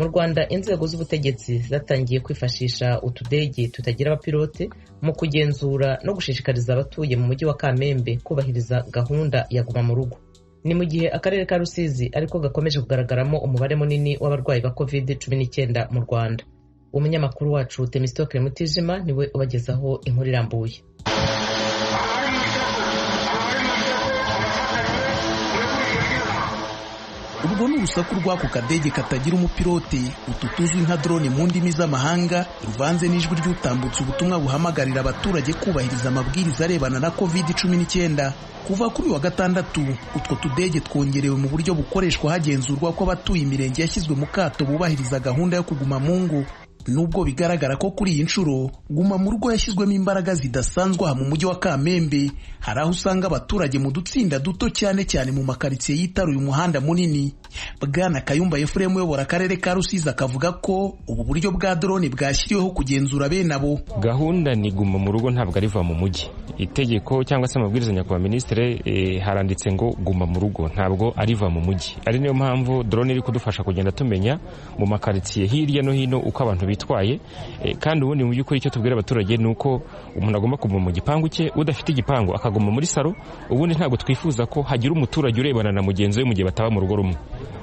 Mu Rwanda, inzego z'ubutegetsi zatangiye kwifashisha utudege tutagira abapilote mu kugenzura no gushishikariza abatuye mu mujyi wa Kamembe kubahiriza gahunda ya guma mu rugo. Ni mu gihe akarere ka Rusizi ariko gakomeje kugaragaramo umubare munini w'abarwayi ba COVID-19 mu Rwanda. Umunyamakuru wacu Temistokle Mutijima niwe ubagezaho inkuru irambuye. Ubwo ni urusaku rw'ako kadege katagira umupilote, utu tuzwi nka drone mu ndimi z'amahanga, ruvanze n'ijwi ry'utambutse ubutumwa buhamagarira abaturage kubahiriza amabwiriza arebana na COVID-19. Kuva kuri wa gatandatu, utwo tudege twongerewe mu buryo bukoreshwa hagenzurwa ko abatuye imirenge yashyizwe mu kato bubahiriza gahunda yo kuguma mu ngo. Nubwo bigaragara ko kuri iyi nshuro guma mu rugo yashyizwemo imbaraga zidasanzwe aha mu mujyi wa Kamembe, hari aho usanga abaturage mu dutsinda duto, cyane cyane mu makaritsiye yitaruye umuhanda munini. Bwana Kayumba Efuremu uyobora akarere ka Rusizi akavuga ko ubu buryo bwa drone bwashyiriweho kugenzura bene abo. Gahunda ni guma mu rugo, ntabwo ariva mu mujyi. Itegeko cyangwa se amabwiriza nyakubahwa minisitiri haranditse ngo guma mu rugo, ntabwo ariva mu mujyi. Ari niyo mpamvu drone iri kudufasha kugenda tumenya mu makaritsiye hirya no hino uko abantu bitwaye. Kandi ubundi mu by'ukuri icyo tubwira abaturage ni uko umuntu agomba kuguma mu gipangu cye, udafite igipangu akaguma muri salo. Ubundi ntabwo twifuza ko hagira umuturage urebana na mugenzi we mu gihe bataba mu rugo rumwe.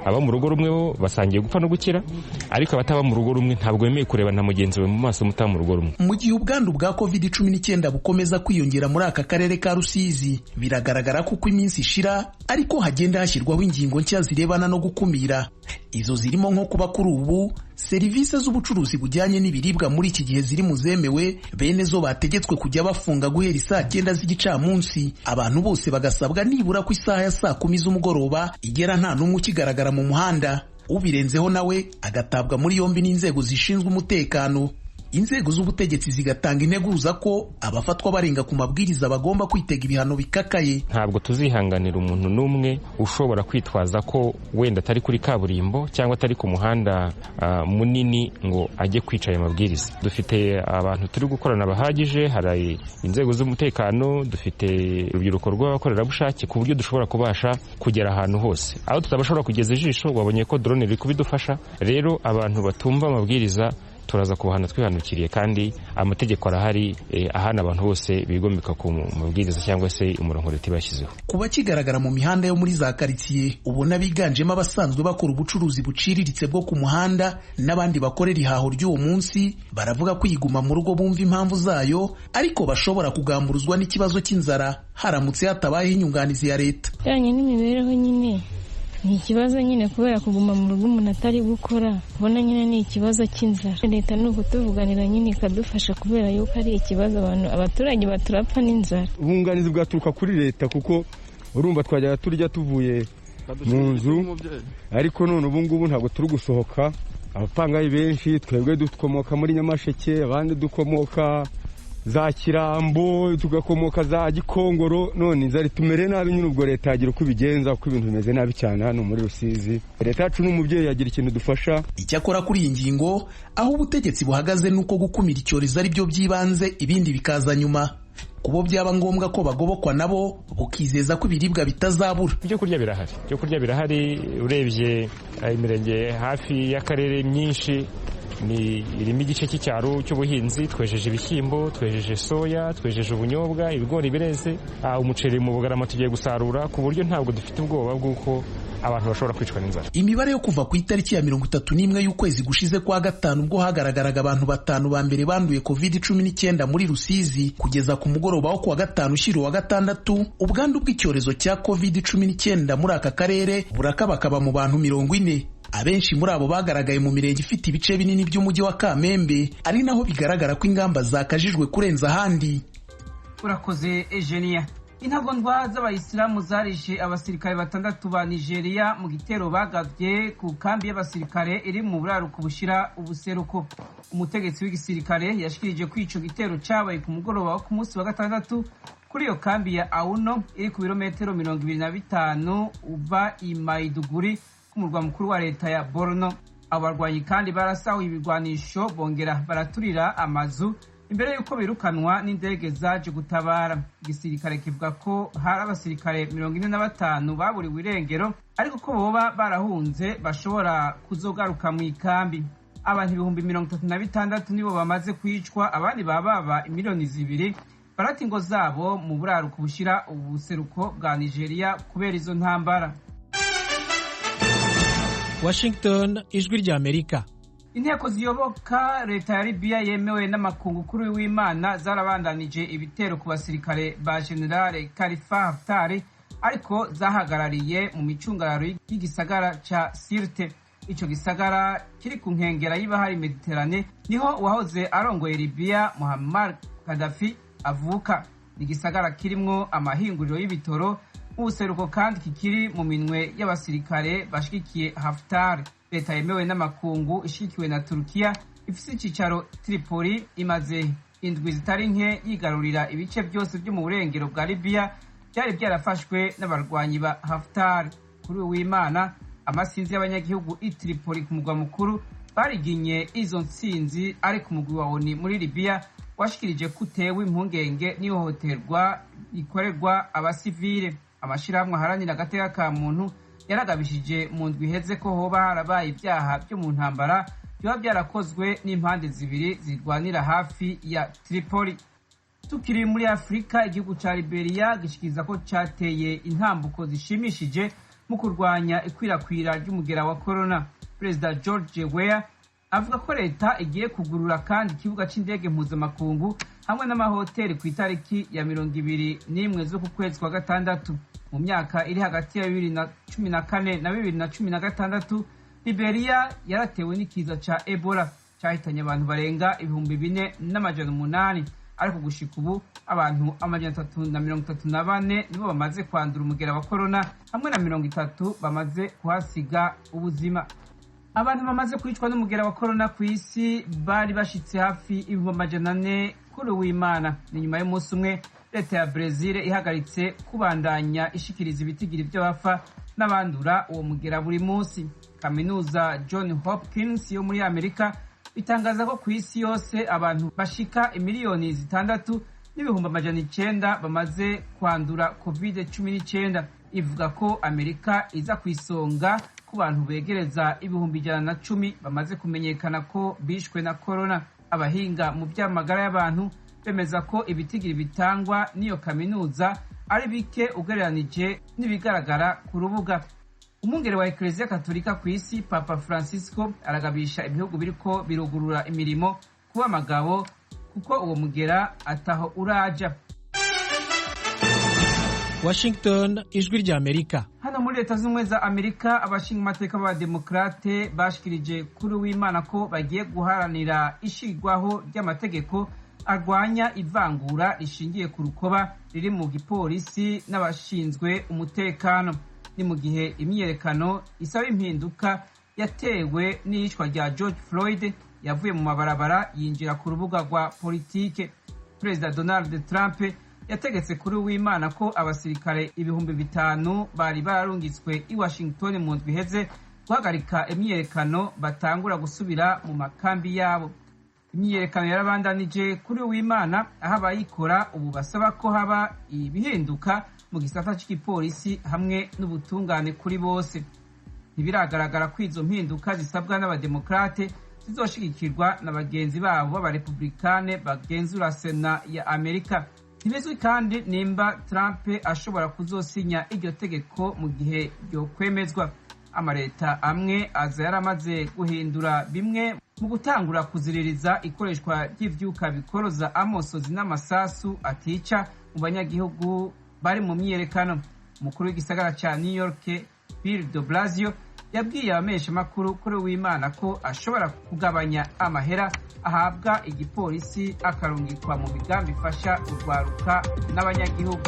Aba mu rugo rumwe bo basangiye gupfa no gukira, ariko abataba mu rugo rumwe ntabwo bemeye kurebana na mugenzi we mu maso mutaba mu rugo rumwe. Mu gihe ubwandu bwa COVID-19 bukomeza kwiyongera muri aka karere ka Rusizi, biragaragara ko uko iminsi ishira ariko hagenda hashyirwaho ingingo nshya zirebana no gukumira. Izo zirimo nko kuba kuri ubu serivisi z'ubucuruzi bujyanye n'ibiribwa muri iki gihe ziri mu zemewe, bene zo bategetswe kujya bafunga guhera isaa 9 z'igicamunsi, abantu bose bagasabwa nibura ku isaha ya saa 10 z'umugoroba igera nta n'umwe ukigaragara mu muhanda. Ubirenzeho nawe agatabwa muri yombi n'inzego zishinzwe umutekano. Inzego z'ubutegetsi zigatanga integuza ko abafatwa barenga ku mabwiriza bagomba kwitega ibihano bikakaye. Ntabwo tuzihanganira umuntu n'umwe ushobora kwitwaza ko wenda atari kuri kaburimbo cyangwa atari ku muhanda munini ngo ajye kwica ayo mabwiriza. Dufite abantu turi gukorana bahagije, hari inzego z'umutekano, dufite urubyiruko rw'abakorerabushake ku buryo dushobora kubasha kugera ahantu hose. Aho tutabashobora kugeza ijisho, wabonye ko drone iri kubidufasha. Rero abantu batumva amabwiriza turaza kubahana twihanukiriye, kandi amategeko arahari ahana abantu bose bigomeka ku mabwiriza cyangwa se umurongo leta ibashyizeho. Kuba kigaragara mu mihanda yo muri za karitsiye, ubona biganjemo abasanzwe bakora ubucuruzi buciriritse bwo ku muhanda n'abandi bakorera ihaho ry'uwo munsi, baravuga ko iyiguma mu rugo bumva impamvu zayo, ariko bashobora kugamburuzwa n'ikibazo cy'inzara haramutse hatabayeho inyunganizi ya leta. Bijyanye n'imibereho nyine ni ikibazo nyine, kubera kuguma mu rugo umuntu atari gukora, ubona nyine ni ikibazo cy'inzara. Leta ni ukutuvuganira nyine ikadufasha, kubera yuko ari ikibazo abantu abaturage baturapfa n'inzara. Ubunganizi bwaturuka kuri leta, kuko urumva twajyaga turya tuvuye mu nzu, ariko none ubu ngubu ntabwo turi gusohoka. Abapangayi benshi twebwe dukomoka muri Nyamasheke, abandi dukomoka za Kirambo, tugakomoka za Gikongoro. None inzara itumere nabi nyine, ubwo leta yagira uko ibigenza kuko ibintu bimeze nabi cyane hano muri Rusizi. Leta yacu n'umubyeyi yagira ikintu dufasha. Icyakora kuri iyi ngingo, aho ubutegetsi buhagaze nuko gukumira icyorezo ari byo by'ibanze, ibindi bikaza nyuma. Kubo byaba ngombwa ko bagobokwa nabo, bukizeza ko ibiribwa bitazabura. Ibyo kurya birahari, ibyo kurya birahari. Urebye imirenge hafi y'akarere myinshi ni irimo igice cy'icyaro cy'ubuhinzi. Twejeje ibishyimbo, twejeje soya, twejeje ubunyobwa, ibigori bireze, umuceri mu Bugarama tugiye gusarura, ku buryo ntabwo dufite ubwoba bw'uko abantu bashobora kwicwa n'inzara. Imibare yo kuva ku itariki ya 31 y'ukwezi gushize kwa gatanu, ubwo hagaragaraga abantu 5 ba mbere banduye COVID-19 muri Rusizi, kugeza ku mugoroba wo kuwa gatanu ushyira uwa gatandatu, ubwandu bw'icyorezo cya COVID-19 muri aka karere burakabakaba mu bantu 40. Abenshi muri abo bagaragaye mu mirenge ifite ibice binini by'umujyi wa Kamembe, ari naho bigaragara ko ingamba zakajijwe kurenza ahandi. Urakoze Eugenia. Intagondwa z'abayisilamu zarishe abasirikare 6 ba Nigeria mu gitero bagabye ku kambi y'abasirikare iri mu buraruko bushira ubuseruko. Umutegetsi w'igisirikare yashikirije ko ico gitero cabaye ku mugoroba wo ku munsi wa gatandatu kuri iyo kambi ya Auno iri ku birometero 25 uva i Maiduguri, murwa mukuru wa leta ya Borno. Abo barwanyi kandi barasahuye ibigwanisho, bongera baraturira amazu Imbere y'uko birukanwa n'indege zaje gutabara, igisirikare kivuga ko hari abasirikare 45 baburiwe irengero, ariko ko boba barahunze bashobora kuzogaruka mu ikambi. Abantu 36,000 nibo bamaze kwicwa, abandi bababa 2 miliyoni barata ingo zabo mu buraruko bushira ubuseruko bwa Nigeria kubera izo ntambara. Washington, Ijwi ry'Amerika. Inteko ziyoboka leta ya Libiya yemewe n'amakungu kuri w'Imana zarabandanije ibitero ku basirikare ba Generale Khalifa Haftar, ariko zahagarariye mu micungararo y'igisagara ca Sirte. Ico gisagara kiri ku nkengera y'ibahari Mediterane, niho uwahoze arongoye Libiya Muammar Gaddafi avuka. Ni igisagara kirimwo amahinguriro y'ibitoro mu buseruko kandi kikiri mu minwe y'abasirikare bashigikiye Haftar. Leta yemewe n'amakungu ishigikiwe na Turukiya ifise icicaro Tripoli imaze indwi zitari nke yigarurira ibice byose byo mu burengero bwa Libiya byari byarafashwe n'abarwanyi ba Haftar. Kuri uw'Imana, amasinzi y'abanyagihugu i Tripoli ku mugwa mukuru bariginye izo ntsinzi, ariko umugwi wa ONU muri Libiya washikirije ko utewe impungenge n'ihohoterwa rikorerwa abasivile. Amashirahamwe aharanira agateka ka muntu yaragabishije mu ndwi iheze ko hoba harabaye ibyaha byo mu ntambara biba byarakozwe n'impande zibiri zirwanira hafi ya Tripoli. Tukiri muri Afurika, igihugu ca Liberia gishikiriza ko cateye intambuko zishimishije mu kurwanya ikwirakwira ry'umugera wa corona. Perezida George Weah avuga ko leta igiye kugurura kandi ikibuga c'indege mpuzamakungu hamwe n'amahoteli ku itariki ya 21 z'uku kwezi kwa gatandatu. Mu myaka iri hagati ya 2014 na 2016, Liberia yaratewe n'ikiza ca Ebola cahitanye abantu barenga 4,800, ariko gushika ubu abantu 334 nibo bamaze kwandura umugera wa corona, hamwe na 30 bamaze kuhasiga ubuzima. Abantu bamaze kwicwa n'umugera wa corona ku isi bari bashitse hafi 400,000 kuri uw'Imana. Ni nyuma y'umunsi umwe leta ya Brezil ihagaritse kubandanya ishikiriza ibitigiri by'abafa n'abandura uwo mugera buri munsi. Kaminuza John Hopkins yo muri Amerika itangaza ko ku isi yose abantu bashika 6,900,000 bamaze kwandura COVID-19. Ivuga ko Amerika iza ku isonga ku bantu begereza 110,000 bamaze kumenyekana ko bishwe na corona. Abahinga mu by'amagara y'abantu bemeza ko ibitigiri bitangwa n'iyo kaminuza ari bike ugereranije n'ibigaragara ku rubuga. Umwungere wa Eklezia Katolika ku isi, Papa Francisco, aragabisha ibihugu biriko birugurura imirimo kuba amagabo, kuko uwo mugera ataho uraja. Washington, Ijwi ry'Amerika. Hano muri Leta z'Ubumwe za Amerika, abashinga amateka b'Abademokrate bashikirije kuri w'Imana ko bagiye guharanira ishigwaho ry'amategeko arwanya ivangura rishingiye ku rukoba riri mu gipolisi n'abashinzwe umutekano. Ni mu gihe imyiyerekano isaba impinduka yatewe n'iyicwa rya George Floyd yavuye mu mabarabara yinjira ku rubuga rwa politike. Perezida Donald Trump yategetse kuri w'Imana ko abasirikare 5,000 bari bararungitswe i Washington mu ndwi iheze guhagarika imyiyerekano batangura gusubira mu makambi yabo. Imyiyerekano yarabandanije kuri w'Imana, aho abayikora ubu basaba ko haba ibihinduka mu gisata cy'igipolisi hamwe n'ubutungane kuri bose. Ntibiragaragara ko izo mpinduka zisabwa n'Abademokrate zizoshigikirwa na bagenzi babo b'Abarepublikane bagenzura Sena ya Amerika. Ntibizwi kandi nimba Trump ashobora kuzosinya iryo tegeko mu gihe ryokwemezwa. Amaleta amwe aza yaramaze guhindura bimwe mu gutangura kuziririza ikoreshwa ry'ivyuka bikoroza amosozi n'amasasu atica mu banyagihugu bari mu myiyerekano. Umukuru w'igisagara ca New York, Bill de Blasio, yabwiye abamenyeshamakuru kuri w'Imana ko ashobora kugabanya amahera ahabwa igipolisi akarungikwa mu migambi ifasha urwaruka n'abanyagihugu.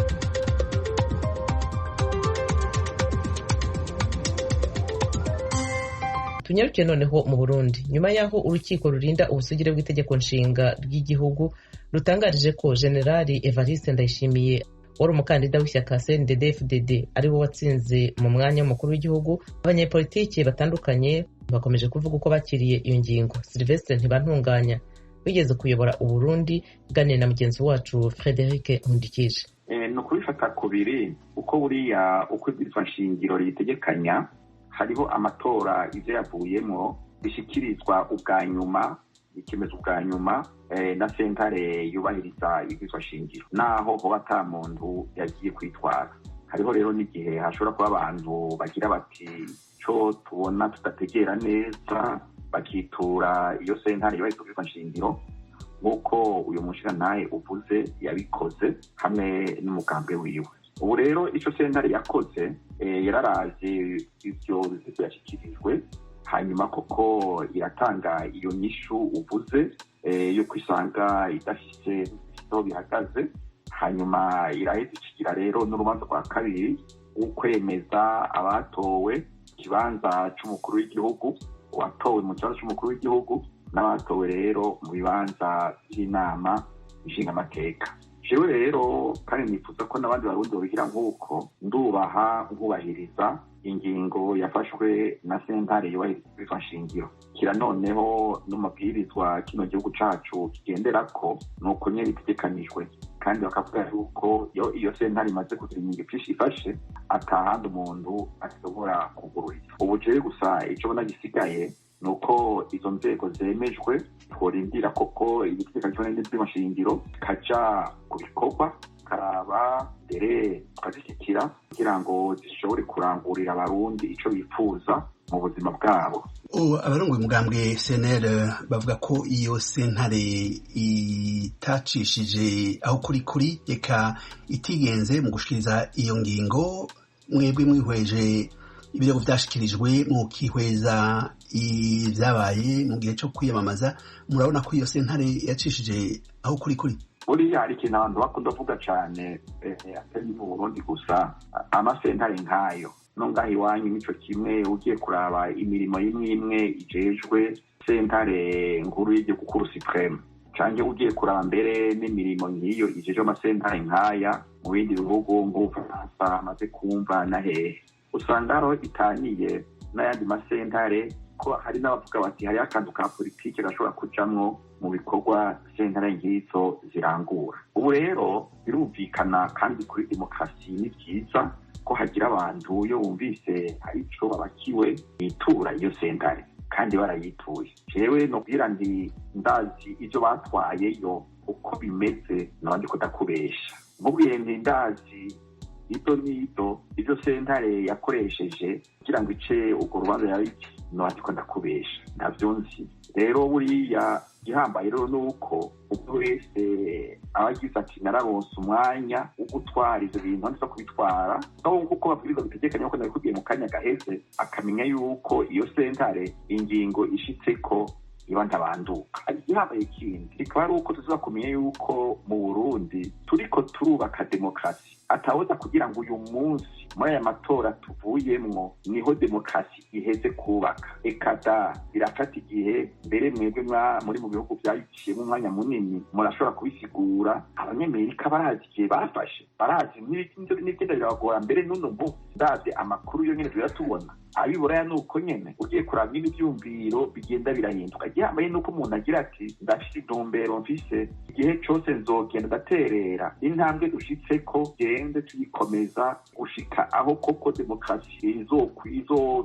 Tunyarukiye noneho mu Burundi, nyuma y'aho urukiko rurinda ubusugire bw'itegeko nshinga ry'igihugu rutangarije ko Generali Evariste Ndayishimiye wari umukandida w'ishyaka CNDD-FDD ari we watsinze mu mwanya w'umukuru w'igihugu, abanyepolitiki batandukanye bakomeje kuvuga uko bakiriye iyo ngingo. Sylvestre Ntibantunganya Wigeze kuyobora Uburundi, ganira na mugenzi wacu Frederic Nkundikije. Ni ukubifata kubiri, uko buriya uko ibwirizwa nshingiro ritegekanya, hariho amatora, ivyo yavuyemwo bishyikirizwa ubwa nyuma, bikemezwa ubwa nyuma na sentare yubahiriza ibwirizwa shingiro, naho hoba ata muntu yagiye kwitwara. Hariho rero n'igihe hashobora kuba abantu bagira bati co tubona tudategera neza, bakitura iyo sentare yubahiriza ibwirizwa nshingiro, nk'uko uyu mushirantahe uvuze yabikoze hamwe n'umugambwe wiwe. Ubu rero ico sentare yakoze, yararavye ivyo yashyikirijwe, hanyuma koko iratanga iyo nyishu uvuze yo kwisanga idafise aho bihagaze. Hanyuma iraheza ikigira rero n'urubanza rwa kabiri rw'ukwemeza abatowe ikibanza c'umukuru w'igihugu, uwatowe mu kibanza c'umukuru w'igihugu n'abatowe rero mu bibanza vy'inama nshingamateka. Jewe rero kandi nifuza ko n'abandi Barundi babigira nk'uko, ndubaha nkubahiriza ingingo yafashwe na sentare yubahiriza ibwirizwa nshingiro. Kira noneho n'amabwirizwa kino gihugu cacu kigenderako nuko nyene bitegekanijwe, kandi bakavuga yuko iyo sentare imaze kugira ingingo ifashe, atahandi umuntu ashobora kugururiza. Ubu jewe gusa ico mbona gisigaye nuko izo nzego zemejwe, tworindira koko ibitegekanijwe n'ibwirizwa nshingiro kaja ku bikorwa, karaba mbere tukazishyikira kugira ngo zishobore kurangurira Abarundi ico bifuza mu buzima bwabo. Abarongoye umugambwe CNL bavuga ko iyo sentare itacishije aho kuri eka itigenze mu gushikiriza iyo ngingo. Mwebwe mwihweje ibirego vyashikirijwe, mukihweza ivyabaye mu gihe co kwiyamamaza, murabona ko iyo sentare yacishije aho kuri? Buriya hari ikintu abantu bakunda kuvuga cane, atari mu Burundi gusa, amasentare nkayo no ngaho iwanyu nico kimwe. Ugiye kuraba imirimo imwe imwe ijejwe sentare nkuru y'igihugu, Cour suprême, canke ugiye kuraba mbere n'imirimo nk'iyo ijejwe amasentare nkaya mu bindi bihugu nk'Ubufaransa amaze kumva na hehe, usanga hariho itaniye n'ayandi masentare, ko hari n'abavuga bati hariho akantu ka politike gashobora kujamwo mu bikorwa sentare nk'izo zirangura. Ubu rero birumvikana, kandi kuri demokarasi ni vyiza ko hagira abantu iyo bumvise hari ico babakiwe bitura iyo sentare, kandi barayituye. Jewe nobwira ndi ndazi ivyo batwayeyo uko bimeze, nabandi ko ndakubesha nkubwiye nti ndazi ito n'ito ivyo sentare yakoresheje kugira ngo ice urwo rubanza yariki, nabandi ko ndakubesha, ntavyo nzi. Rero buriya igihambaye rero nuko ubwo wese aba agize ati nararonse umwanya wo gutwara ivyo bintu, nza kubitwara aho nkuko babwirizwa bitegekanya, nkuko nabikubwiye mu kanya gaheze, akamenya yuko iyo sentare ingingo ishitseko iba ntabanduka. Igihambaye kindi kikaba ari uko tuzoba kumenya yuko mu Burundi turiko turubaka demokarasi, atawoza kugira ngo uyu munsi muri aya matora tuvuyemwo niho demokarasi iheze kubaka. Ekada birafata igihe. Mbere mwebwe muri mu bihugu vyayiciyemwo umwanya munini murashobora kubisigura. Abanyamerika barazi igihe bafashe, barazi n'ibigenda birabagora. Mbere n'uno munsi ndavye amakuru yo nyene tuba tubona abiburaya nuko nyene ugiye kuraba n'ivyumviro bigenda birahinduka. Igihambaye nuko umuntu agira ati ndafise intumbero, mfise igihe cose nzogenda ndaterera intambwe dushitseko, gende tuyikomeza gushika aho koko demokarasi izo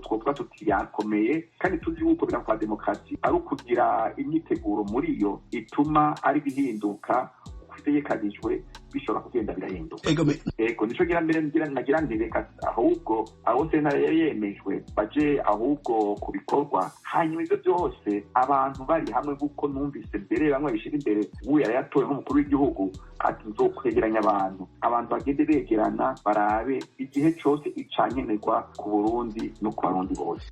twovuga tuti yakomeye. Kandi tuzi yuko bira kwa demokarasi ari ukugira imyiteguro muri yo ituma ari bihinduka bitegekanijwe, bishobora kugenda birahinduka. Ego, nico ngira mbere nagira nti reka ahubwo abo sentare yari yemejwe baje ahubwo ku bikorwa, hanyuma ivyo byose abantu bari hamwe, nk'uko numvise mbere bamwe babishira imbere, ubu yari yatowe nk'umukuru w'igihugu ati nzokwegeranya abantu bagende begerana barabe igihe cose icankenerwa ku Burundi no ku Barundi bose.